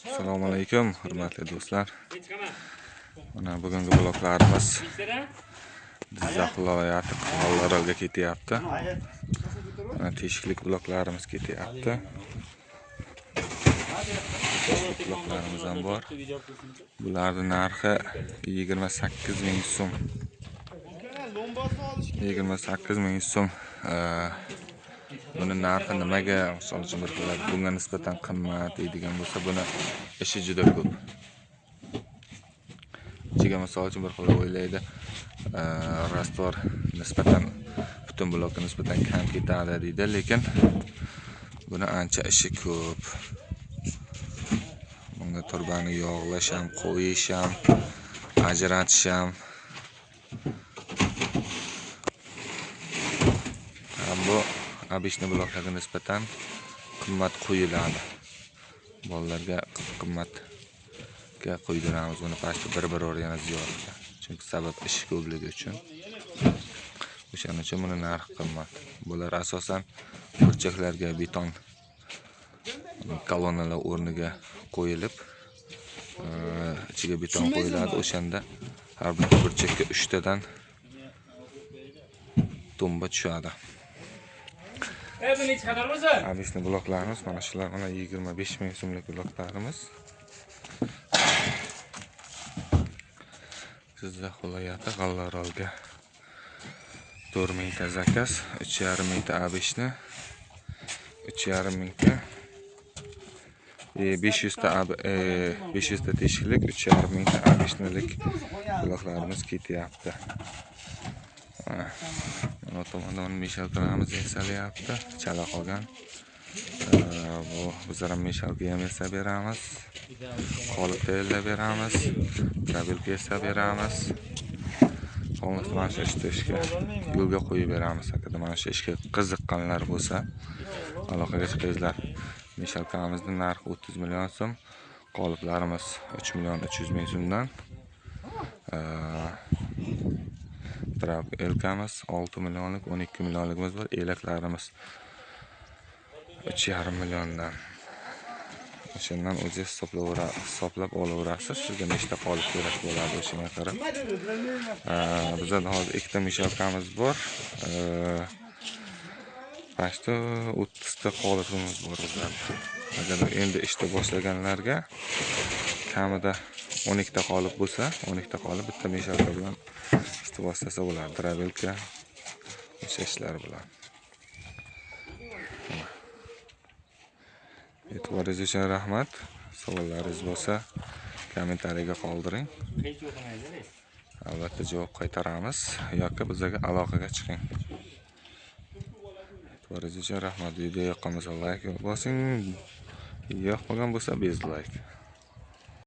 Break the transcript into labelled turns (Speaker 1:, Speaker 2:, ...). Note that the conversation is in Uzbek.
Speaker 1: Assalomu alaykum hurmatli do'stlar. Mana bugungi bloglarimiz Jizzax viloyati G'allaorolga ketyapti. Mana teshiklik bloklarimiz ketyapti. Bloklarimiz ham bor. Bularning narxi 28 ming so'm. 28 ming so'm. Buni narxi nimaga, misol uchun bir xillar bunga nisbatan qimmat deydigan bo'lsa, buni ishi juda ko'p. Ichiga misol uchun bir xillar o'ylaydi, rastvor nisbatan butun blokka nisbatan kam ketadi deydi, lekin buni ancha ishi ko'p. Bunga turbani yog'lash ham, qo'yish ham, ajratish ham. Bu обычный bloklarga nisbatan qimmat qo'yiladi. Bolalarga qimmatga qo'ydiramiz buni, pastda bir-bir yana ziyodga. Chunki sabab ish ko'pligi uchun. O'shaning uchun buni narxi qimmat. Bular asosan burchaklarga beton kolonnalar o'rniga qo'yilib, ichiga beton qo'yiladi. O'shanda har bir burchakka 3 tadan tomba tushadi. Обычный bloklarimiz mana shular, mana 25 ming so'mlik bloklarimiz. Jizzax viloyati G'allaorolga 4 mingta zakaz, 3,5 mingta обычный, 3,5 mingta 500 ta 500 ta teshiklik, 3,5 mingta обычныйlik bloklarimiz ketyapti. Mana tomondan meshalkalarimiz yasalyapti, chala qolgan. Bu bizlar ham meshalka ham yasab beramiz, qolip tayyorlab beramiz, drabelka yasab beramiz. Polностью mana shu ishni ishga yo'lga qo'yib beramiz. Agar mana shu ishga qiziqqanlar bo'lsa, aloqaga chiqinglar. Meshalkamizning narxi 30 million so'm, qoliplarimiz 3 million 300 ming so'mdan. Elkamiz 6 millionlik, 12 millionligimiz bor. Elaklarimiz 3,5 milliondan. O'shandan o'zi hisoblab olaverasiz. Sizga nechta qolip kerak bo'ladi o'shanga qarab. Bizda hozir 2 ta mishalkamiz bor. Pastda 30 ta qolipimiz bor bizlarda. Agar endi ishni boshlaganlarga kamida 12 ta qolip bo'lsa, 12 ta qolip bitta mishalka bilan ishni boshlasa bo'ladi. Drabelka o'sha ishlar bilan. E'tiboringiz uchun rahmat. Savollaringiz bo'lsa kommentariyaga qoldiring. Albatta javob qaytaramiz yoki bizga aloqaga chiqing. E'tiboringiz uchun rahmat. Video yoqqan bo'lsa like bosing, yoqmagan bo'lsa dislike.